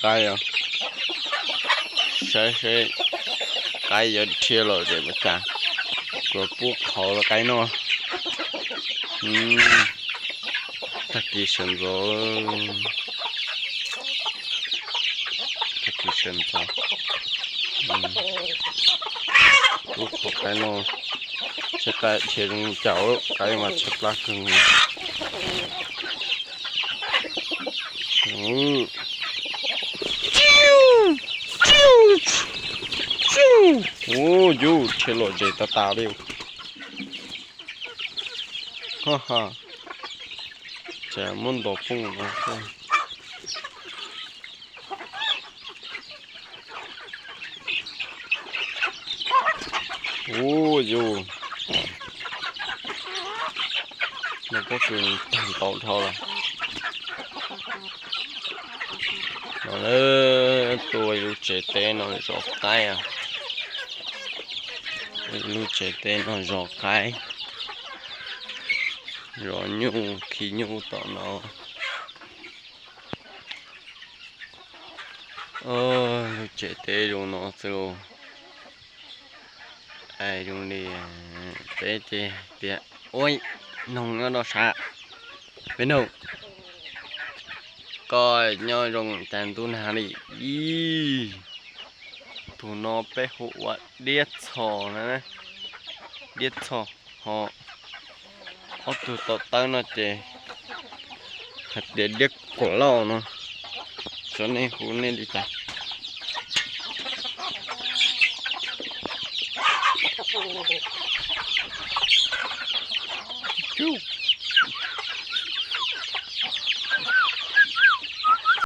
qaib os. Saib seb qaib yuav dhia los zem ua cas. Kuv pub qhauv qaib noj. Tag kis sawv ntxov, tag kis sawv ntxov. Pub qhauv qaib noj, seb qaib dhia zoo li cas, qaib mas tshaib plab kawg. Ub, yus dhia los zem tas tas li. Ha ha, tsam muab ntos poob no. Ub, yus, no pob kws tag ntau dhau lawm. No lawm, tuaj ib lub tsev teb no zov qaib. Ib lub tsev teb no zov qaib, zov nyuj khi nyuj tom no. Lub tsev teb zoo no xwb. Zoo li peb ces tias, ua noog nyob rau sab, peb noog, koj nyob zoo cas ntuj nag li ib. Tus no peb hu ua Diab Txhos na, Diab Txhos ho. Ob tug to taub no ces hais tias Diab Kaum Lauj no, xyov nej hu nej li cas. Cub